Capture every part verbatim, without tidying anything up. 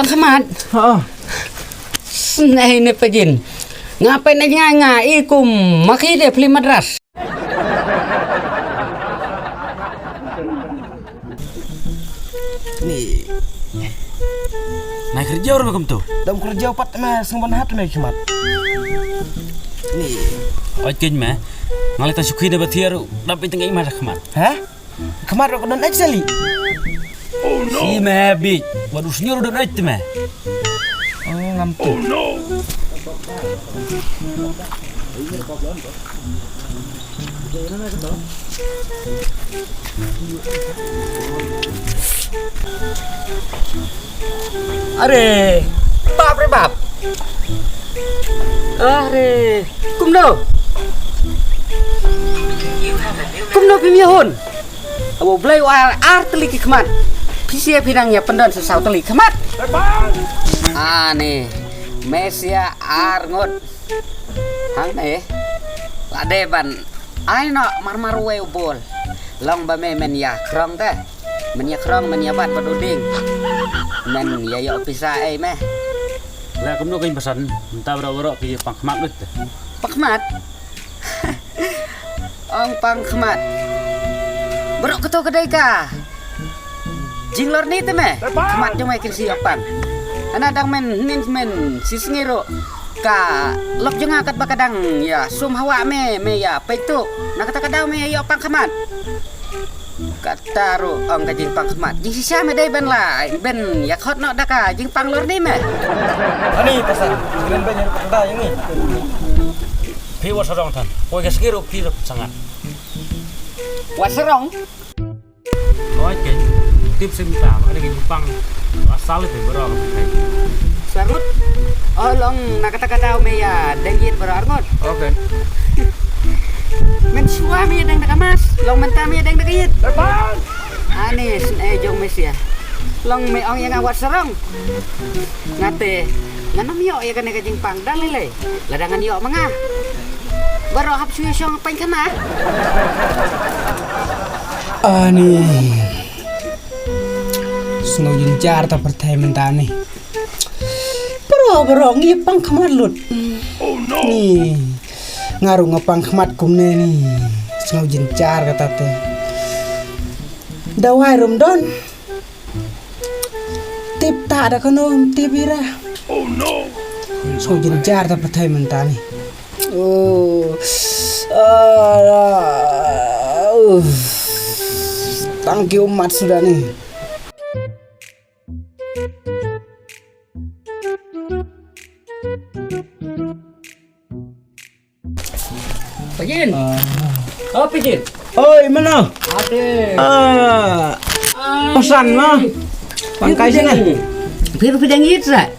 Khmat. Ha. Snei ne pajin. Nga pyneng nga nga i kum maki de pli madras. Ni. Nai kerja orang kum tu. Dam kerja pat me sengban hat me khmat. Ni. Oi kin me. Ngalita suki de bathiar dap iteng i mata khmat. Ha? Khmat rok don actually. Si me bit. Waduh senyur don actually me. Oh, ngam tu. Are, bap re bap. Are, kumno? Kumno phi mia hun? Abo blai wa ar teli ki khmat. Phi sia phi nang ya pendon sa saw teli khmat. Ani, mesia ar ngut. Hangne, lade ban ai noh marmar uwei u bol. Long ba me men ïa krong te. Men ïa krong, men ïa bat bad u ding. Men ïa ïoh pisa ei me. La kumno kein pasan, mynta baroh baroh ki pang khmat lut te. Pang khmat? Ong pang khmat. Baroh kato ka dei ka jinglorni te me. Khmat jong me kin shu ïoh pang. Hana dang men nin men shisngi ruh ka lok jong nga katba ka dang ïa sum hawa me, me ïa peit tu. Na kata ka daw me ïa ïoh pang khmat. Kata ruh ong ka jingpang khmat. Jingshisha me dei ben la ben ïa khot noh da ka jingpang lorni me. Ani pasan, kren ben ïa ka da ïa ngi. Phi wat sarong than. Poi ka sngi ruh phi ruh sangat. Wat sarong? Oi, ken. Tip sim ta, ma ka dei ka jingpang. Asal itu baroh. Sarut. Oh, long na kata kata me ïa deng ïit baroh arngut. Okay. Men shuwa me ïa deng da ka mas, long mynta me ïa deng da ka ïit. Ani sngewbha jong me sia. Long me ong ïa nga wat sarong. Nga te, ngan ym ïoh ïa kane ka jingpang da lei lei. Lada ngan ïoh ma nga, baroh hap shu ïa shong paikhana. Ani. Sngewjynjar ta pyrthei mynta ni. Baroh baroh ngi pang khmat lut. Ni. Nga ruh nga pang khmat kumne ni. Sngewjynjar kata te. Dawai ruh ym don. Tip ta da kano tip ira. Sngewjynjar ta pyrthei mynta ni. Oh. Ah, uff. Tang ki ummat suda ni. Pajin. Ah. Oh, Pajin. Oi, mano? Ade. Ah. Ah. Pasan ma. Pangkai sini. Pir pidang it sa.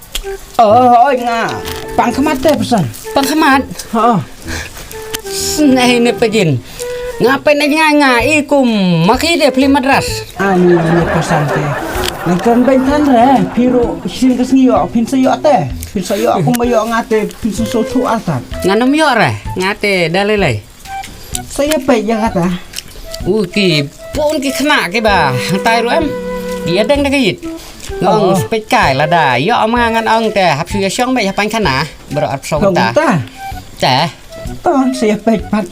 Oh, oi nga. Pang khmat te pasan. Pang khmat. Ha. Snei ne pajin. Nga pyneng nga nga i kum maki de pli madras. Ani ne pasan te. Nang kan ben than re, phi ruh shisien ka sngi ïoh, phin sa ïoh te. Phin sa ïoh kumba ïoh nga te, phin sa shu thuh artat. Ngan ym ïoh re, nga te da lei lei. Sa ïa peit ïa kata. U ki pun ki khynnah kiba hangtai ruh em. Ki ïa deng da ka ïit. Nga ong sa peit kai lada ïoh ma nga ngan ong te hap shu ïa shong beit ha paikhana. Baroh arphew saw kynta. Te. To, sa ïa peit pat.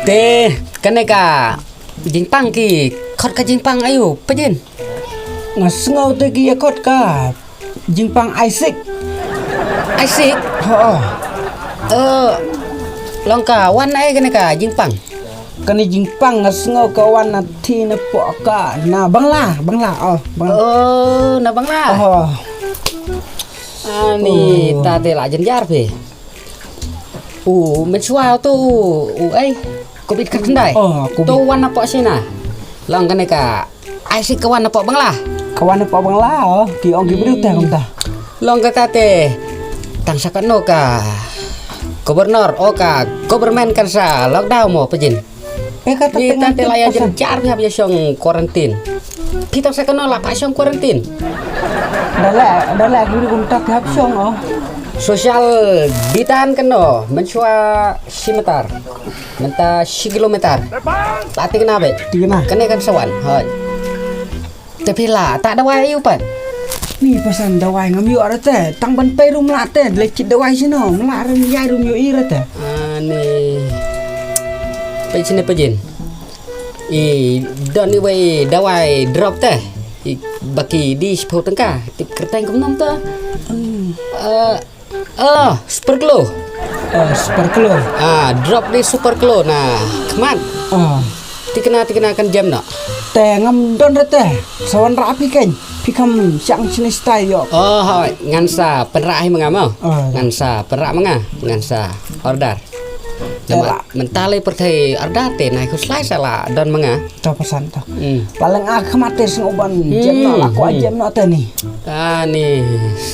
Te kane ka jingpang ki khot ka jingpang aïu, Pajin? Nga sngew te ki ïa khot ka jingpang Isaac. Isaac? Ho. Eh, long ka wan ai kane ka jingpang. Kane jingpang nga sngew ka wan na thi na poh ka na Bangla, Bangla. Oh, Bangla. Oh, na Bangla. Oh. Ani ta te la jynjar phi. U mynshuwa tu u ai covid khyndai. Oh, covid. Tu wan na poh China. Long kane ka Isaac ka wan na poh Bangla. Ka wan na poh Bangla, oh, ki ong ki briew te kumta. Long kata te tang sa kano ka governor, oh, ka government kan sa lockdown mo, Pajin. Eh, kata te la ïa jynjar phi hap ïa shong quarantine. Phi tang sa kano la pha shong quarantine. Da la, da la ki briew kumta phi hap shong, oh. Social distance kano, mynshuwa shi meter. Mynta shi kilometer. La thikna beit. Thikna. Kane kan sa wan. Hoi. Te phi la ta dawai aïu pat? Ni pasan dawai ngam ïoh rate, tang ban pei ruh mlah te, leit kit dawai sino, mlah rem ïai ruh ym ïohi rate. Ani. Pei sini pajin. I don iwei dawai drop te. I baki di sephew tyngka. Tip kyrteng kumno te. Hmm. Eh, oh, super glue. Oh, super glue. Ah, drop di super glue na khmat. Oh. Tikna tikna kan jem no. Te ngam don rate. Sa wanrah phi kein. Phi kham shang shini stai ïoh. Oh, hoi, ngan sa pynrah hi ma nga mo. Oh, ya. Ngan sa pynrah ma nga, ngan sa order. Te la. Mynta lei pyrthei order te nai khuslai sa la don ma nga. To pasan to. Hmm. La leng a khmat te sngewban jem no la ko jem no te ni. Ah, ni.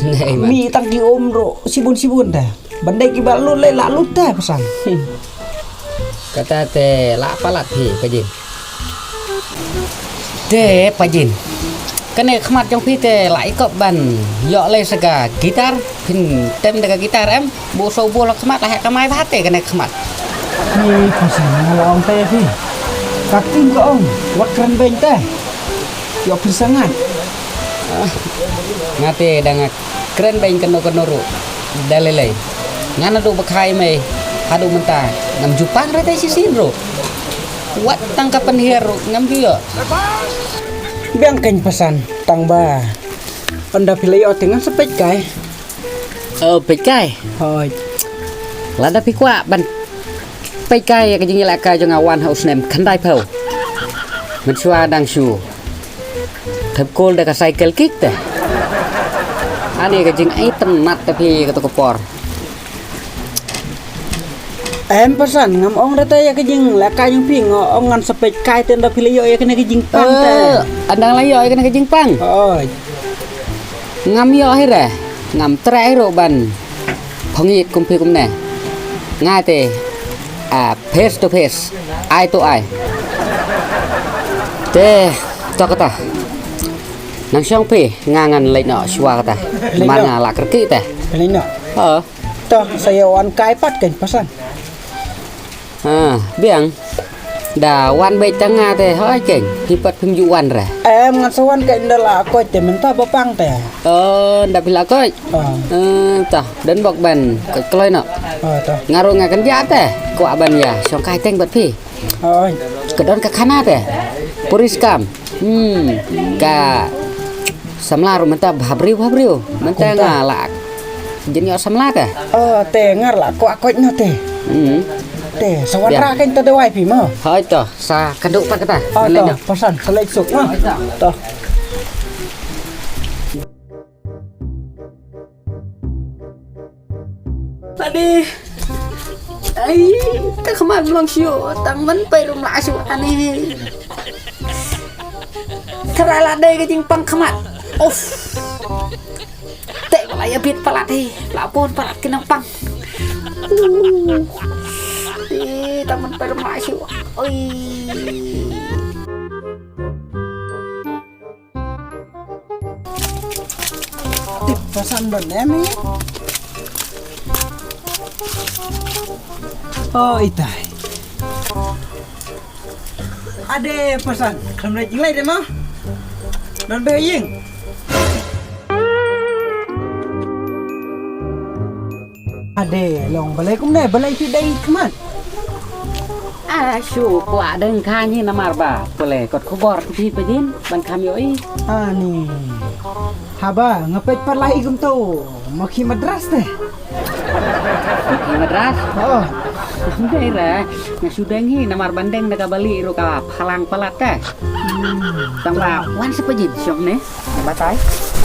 Nei man. Mi tang ki um ro sibun sibun te. Ban dei ki ba lut lei la lut te pasan. Kata te la palat hi pajin. Te pajin. Kane khmat jong phi te la ikop ban ïoh lei sa ka gitar, phin tem da ka gitar em, bu so bu la khmat la heh kamai bha te kane khmat. Ni pasan nga la ong te phi. Ka tin ka ong, wat kren beiñ te. Ïoh pyrsa ngat. Ah, nga te da nga kren beiñ kano kano ruh. Da lei lei. Nga naduh ba kha i mei haduh mynta ngam ju pang rate shisien ruh. Wat tang ka pynhiar ruh ngam ju ïoh. Biang kein pasan tang ba ynda phi la ïoh te ngan sa peit kai. Oh, peit kai. Hoi. Lada phi kwah ban peit kai ïa ka jingïalehkai jong nga wan ha u snem khyndaiphew. Mynshuwa dang shu thep kol da ka cycle kick te. Ani ka jingitynnat te phi kato ka por. Em pasan ngam ong rate ïa ka jinglehkai jong phi, nga ong ngan sa peit kai te ynda phi la ïoh ïa kane ka jingpang te. Eh, ynda la ïoh ïa kane ka jingpang. Hoi. Ngam ïoh hi re, ngam treh hi ruh ban phong ïit kum phi kumne. Nga te, ah, face to face, eye to eye. Te, to kata. Nang shong phi, nga ngan leit noh shuwa kata. Leit noh. Mar nga la kyrkieh te. Leit noh. Ha. To, sa ïa wan kai pat kein pasan. Ah, biang. Da wan beit tang nga te, hoi kein, phi pat phim ju wan re. Em, ngan sa wan kein da la koit te mynta ba pang te. Oh, da phi la koit. Ah. Eh, ta, don bok ban koit kloi noh. Ah, ta. Nga ruh nga kynjah te, kwah ban ïa shong kai teng bad phi. Hoi. Ka don ka khana te. Puri skam. Hmm, ka samla ruh mynta bha briew bha briew. Mynta nga la jin ïoh samla te. Oh, te ngar la kwah koit noh te. Hmm. Te sa wanrah kein te dawai phi mo. Hoi to, sa kynduh pat kata. Oh, to, pasan sa leit suk mo. To. Ade. Ai, ta khmat long shu, tang man pai rum la shu ani. Tara la dei ka jingpang khmat. Of. Te la ïa bit palat hi, la pun palat ki nang pang. Uh. Ade, tang man pai rum la shu. Oi. Tip pasan don em hi. Oh, itai. Ade pasan, khlem leit jingleit de ma. Don be ïing. Ade, long balei kumne, balei phi dei khmat? Ah, shu kwah dang kha ni namar ba pule kot khubor phi pajin ban kham ïohi. Ani. Haba nga peit pat la i kumto, ma khi madras te. Ma khi madras? Oh. Dei re, nga shu deng hi namar ban deng da ka bali ruh ka phalang palat te. Hmm. Tang ba wan sa pajin shong ne. Batai.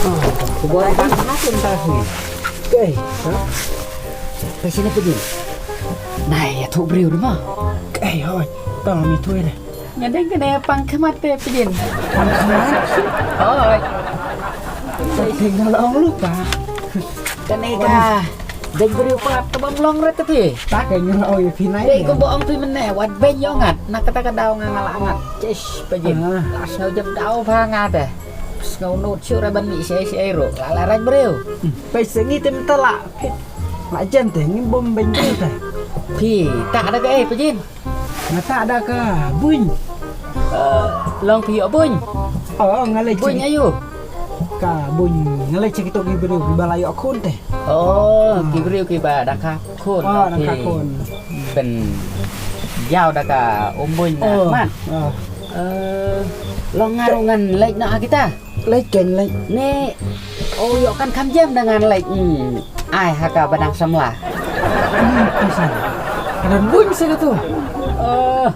Oh, khubor ba. Khubor ba. Kei, ha? Ka sini pajin. Nai, ïathuh briew de ma. Kei, hoi. Tang mi thui de. Nga deng kane pang khmat te pajin. Pang khmat? Hoi. Te nga la ong lupa. Kane ka deng briew pat te bym long re te phi. Ta ka nga la ong ïa phi nai. Dei kumba ong phi mynne, wat beiñ ïoh ngat. Na kata ka daw nga nga la ngat. Chesh pajin. Ah. La sngew jam daw pha nga te. Sngew nud shuh re ban mih shaei shaei ruh. La la rang briew. Hmm. Pei sa ngi te mynta la. La jan te ngi bym beiñ briew te. Phi ta da kaei pajin? Nga ta da ka buiñ. Eh, long phi ïoh buiñ? Oh, nga leit. Buiñ aïu? Ka bun nga leit sha kito ki briew kiba la ïoh khun te. Oh, ki briew kiba dang kha khun. Oh, dang kha khun. Pynjaw da ka umbun na khmat. Oh. Eh, long nga ruh ngan leit noh ha kita. Leit kein leit. Ne, oh, ïoh kan kham jam da ngan leit. Hmm. Ai ha kaba dang samla. Hmm, pasan. Don bun sa kato. Oh.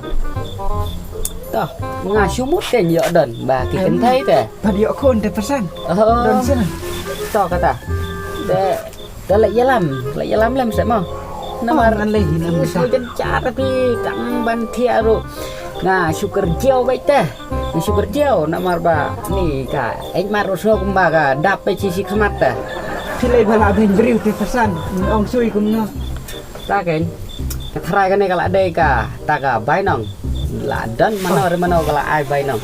Toh, nga shu mut kein ïoh don ba ki kynthei te. Pat ïoh khun te pasan. Oh. Don sien. Toh kata. De, de leit ïalam, leit ïalam lem seh mo. Namar ngan leit hi nam shu jan jar phi tang ban thiah ruh. Nga shu kyrjiaw beit te. Nga shu kyrjiaw namar ba ni ka eit mar ruh sngewbha ka dap beit shi shi khmat te. Phi leit ba la beiñ briew te pasan. Ong sui kumno. Ta kein. Ka tharai kane ka la dei kata ka bainong. La don mano re mano ka la ai bainong.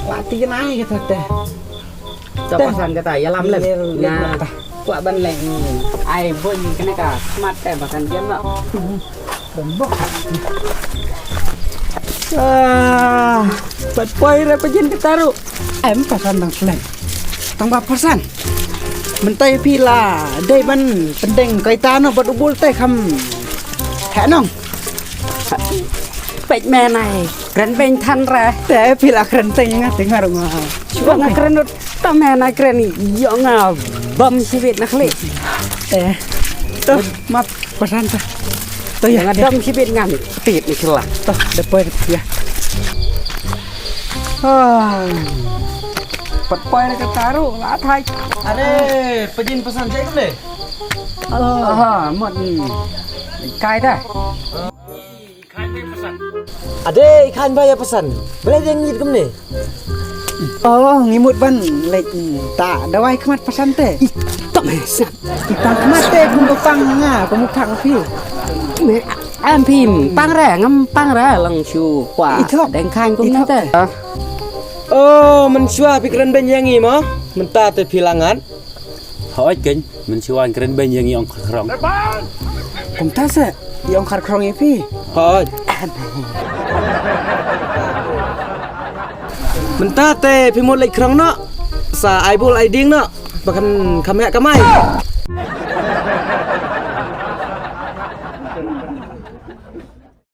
La ti kane ka te. To pasan kata ïalam lem. Nga kwah ban leit ai bun kane ka khmat te ba kan jam noh. Ah, pat poi re pajin kata ruh. Em pasan dang slem. Tang ba pasan. Mynta phi la dei ban pyndeng kaita noh bad u bul te kham heh nong. Peit me nai kren beiñ than re. Te phi la kren teng nga te nga ruh nga. Shuwa nga kren ut ta me nai kren ïoh nga bam sibit na khlieh. Te. To map pasan ta. To ïa nga dam sibit ngan tit ni sila. To da poi ïa. Ah. Pat poi ka taru la thai. Are pajin pasan cek le. Ah, mot ni. Kai da. Ade i khan ba ïa pasan. Bele deng ngit kumne. Oh, ngi mut ban leit ta dawai khmat pasan te. Tok me sat. Pang khmat te kum pang nga kum pang phi. Me am phi pang re ngam pang re lang shu kwa. Deng khan kum na te. Oh, man shwa phi kren ben yang i mo. Mynta te phi langan. Hooid kein, mynshuwa kren beiñ ïa ngi ong khrong. Kumta se, ïa ong khrong ïa phi. Hooid. Mynta te phi mut leit khrong noh. Sa ai bul ai ding noh. Ba kan kham heh kamai.